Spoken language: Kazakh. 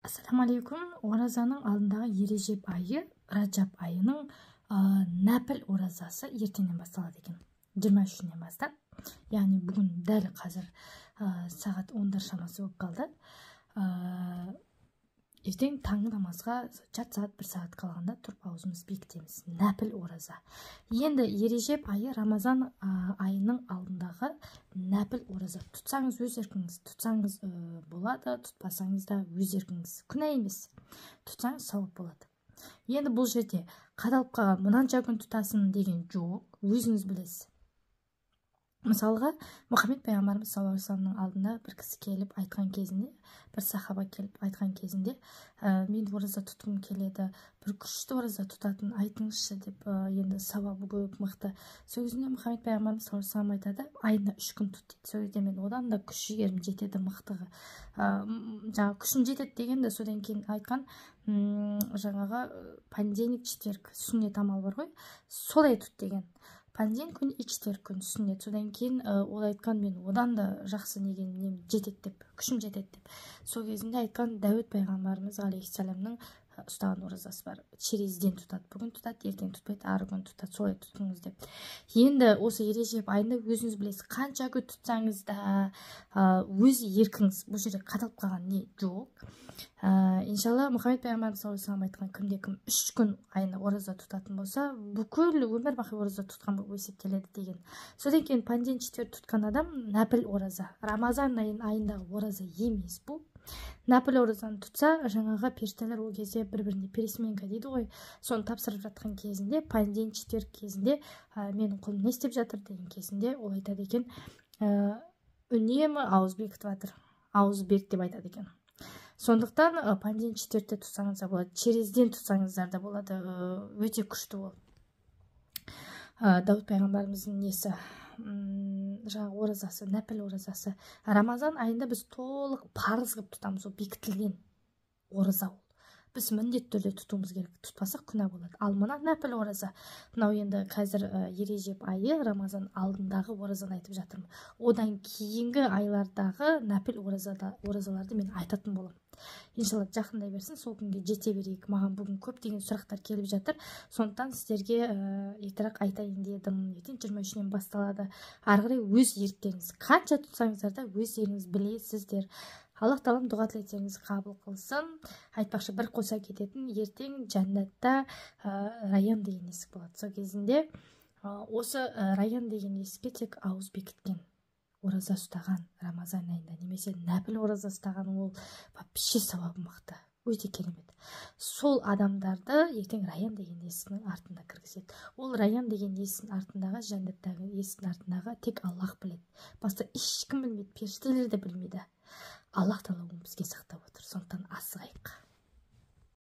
Ассаламу алейкум. Оразаның алдындағы Ережеп айы, Раджаб айының нәпіл оразасы ертеңнен басталады екен, 23-інен бастап. Яғни бүгін дәл қазір сағат 10-дар шамасы болып қалды. Ертең таңғы намазға жарты сағат, бір сағат қалғанда тұрып, аузымызды бекітеміз. Нәпіл ораза. Енді Ережеп айы, Рамазан айының алдындағы нәпіл ораза. Тұтсаңыз, өз еркіңіз, тұтсаңыз болады, тұтпасаңыз да өз еркіңіз, күнә емес. Тұтсаңыз, сауап болады. Енді бұл жерде қадалып қалған, мынанша күн тұтасың деген жоқ, өзіңіз білесіз. Мысалға, Мұхаммед пайғамбарымыз саллаллаху алейхи вассаламның алдына бір кісі келіп айтқан кезінде, бір сахаба келіп айтқан кезінде, «Мен ораза тұтқым келеді, бір күшті ораза тұтатын айтыңызшы», – деп. Енді сауабы көп, мықты. Сол кезінде Мұхаммед пайғамбарымыз саллаллаху алейхи вассалам айтады: «Айына 3 күн тұт», – дейді. Сол кезде «Мен одан да күш жігерім жетеді, мықтығы, жаңағы күшім жетеді» деген де. Содан кейін айтқан жаңағы понедельник, четверг, сүннет амал бар ғой, солай тұт деген. Понедельник күн и четверг күн сүннет. Содан кейін ол айтқан: «Мен одан да жақсы неге нем жетеді деп, күшім жетеді», – деп. Сол кезінде айтқан: Дәуіт пайғамбарымыз алейхисаламның ұстаған оразасы бар, через день тұтады, бүгін тұтады, ертең тұтпайды, ары күн тұтады, солай тұтыңыз деп. Енді осы Ережеп айында өзіңіз білесіз, қанша күн тұтсаңыз да, өз еркіңіз, бұл жерде қадалып қалған не жоқ. Иншалла, Мұхаммед пайғамбарымыз саллаллаху алейхи айтқан: кімде кім 3 күн айына ораза тұтатын болса, бүкіл өмір бақи ораза тұтқан болып есептеледі деген. Содан кейін понедельник, четверг тұтқан адам, нәпіл ораза, Рамазан айындағы ораза емес бұл, нәпіл оразаны тұтса, жаңағы періштелер ол кезде бір біріне пересменка дейді ғой, соны тапсырып жатқан кезінде, понедельник, четверг кезінде «Менің құлым не істеп жатыр?» деген кезінде, ол айтады екен: «Үнемі ауыз бекітіп жатыр, ауыз бек», – деп айтады екен. Сондықтан понедельник, четвергте тұтсаңыз да болады, через день тұтсаңыздар да болады, өте күшті. Ол Дәуіт пайғамбарымыздың несі, жаңағы оразасы, нәпіл оразасы. Рамазан айында біз толық парыз қылып тұтамыз, ол бекітілген ораза, ол біз міндетті түрде тұтуымыз керек, тұтпасақ, күнә болады. Ал мына нәпіл ораза, мынау енді қазір Ережеп айы, Рамазан алдындағы оразаны айтып жатырмын. Одан кейінгі айлардағы нәпіл оразаларды мен айтатын боламын, иншалла. Жақындай берсін, сол күнге жете берейік. Маған бүгін көптеген сұрақтар келіп жатыр, сондықтан сіздерге ертерек айтайын дедім. Ертең 23-інен басталады. Ары қарай өз еріктеріңіз, қанша тұтсаңыздар да, өздеріңіз білесіздер. Аллах тағалам дұға тілектеріңізді қабыл қылсын. Айтпақшы, бір қоса кететін: ертең жәннатта Раян деген есік болады. Сол кезінде осы Раян деген есікке тек ауыз бекіткен, ораза ұстаған Рамазан айында немесе нәпіл ораза ұстаған, ол вообще сауабы мықты, өте керемет, сол адамдарды ертең Раян деген есіктің артында кіргізеді. Ол Раян деген есіктің артындағы, жәннаттағы есіктің артындағы тек Аллах біледі, басқа ешкім білмейді, періштелер де білмейді. Аллах тағала оны бізге сақтап отыр, сондықтан асығайық.